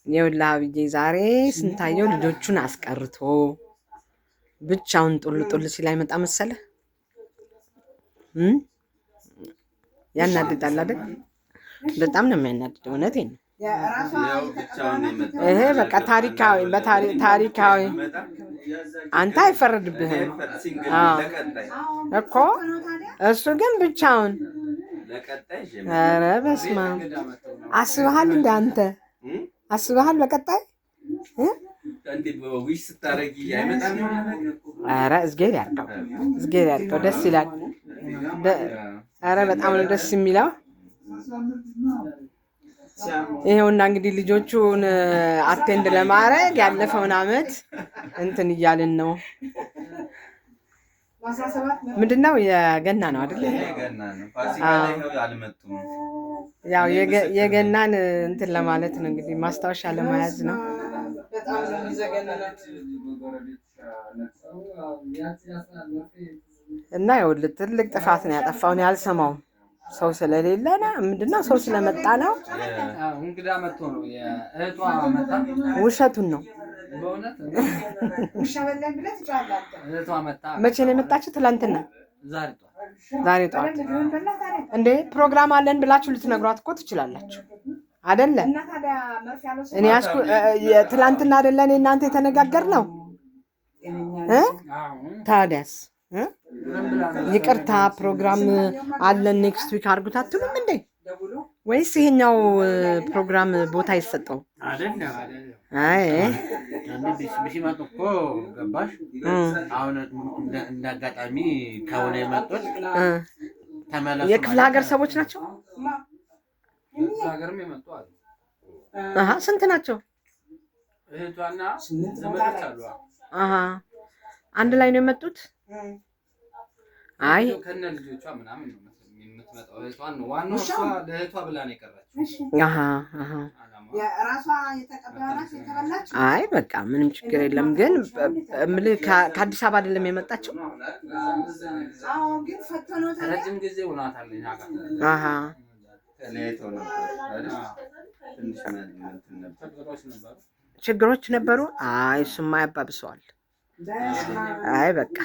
ይኸውልህ አብዬ ዛሬ ስንታየው ልጆቹን አስቀርቶ ብቻውን ጡል ጡል ሲል አይመጣ መሰለህ? ያናድዳል አይደል? በጣም ነው የሚያናድደው። እውነቴን ነው። ይሄ በቃ ታሪካዊ ታሪካዊ አንተ አይፈረድብህም እኮ እሱ ግን ብቻውን። ኧረ በስመ አብ አስበሃል? እንደ አንተ አስበሃል? በቀጣይ ኧረ እዝጌር ያድርገው፣ እዝጌር ያድርገው። ደስ ይላል። ኧረ በጣም ነው ደስ የሚለው። ይሄውና እንግዲህ ልጆቹን attend ለማድረግ ያለፈውን አመት እንትን እያልን ነው። ምንድን ነው የገና ነው አይደል? ያው የገናን እንትን ለማለት ነው እንግዲህ ማስታወሻ ለመያዝ ነው። እና ይኸውልህ ትልቅ ጥፋት ነው ያጠፋውን ያልሰማውም ሰው ስለሌለ ነው። ምንድነው ሰው ስለመጣ ነው። እንግዳ መጥቶ ነው የእህቷ መጣ። ውሸቱን ነው። መቼ ነው የመጣችው? ትላንትና፣ ዛሬ ጠዋት። እንዴ ፕሮግራም አለን ብላችሁ ልትነግሯት እኮ ትችላላችሁ አይደለ? እኔ ያስኩ ትላንትና አይደለ እኔ እናንተ የተነጋገርነው እ ታዲያስ ይቅርታ ፕሮግራም አለን next week አድርጉት አትሉም እንዴ? ወይስ ይሄኛው ፕሮግራም ቦታ አይሰጠው? አይ ቢሲመጡ እኮ ገባሽ። አሁን እንደ አጋጣሚ ከሆነ የመጡት ተመለሱ። የክፍለ ሀገር ሰዎች ናቸው። ስንት ናቸው? አንድ ላይ ነው የመጡት። አይ ከነ ልጆቿ ምናምን ነው የምትመጣው። እህቷን ነው ዋናው፣ እሷ ለእህቷ ብላ ነው የቀረችው። አይ በቃ ምንም ችግር የለም። ግን እምልህ ከአዲስ አበባ አይደለም የመጣችው። ረጅም ጊዜ ሆኗታል። ችግሮች ነበሩ። አይ እሱማ ያባብሰዋል። አይ በቃ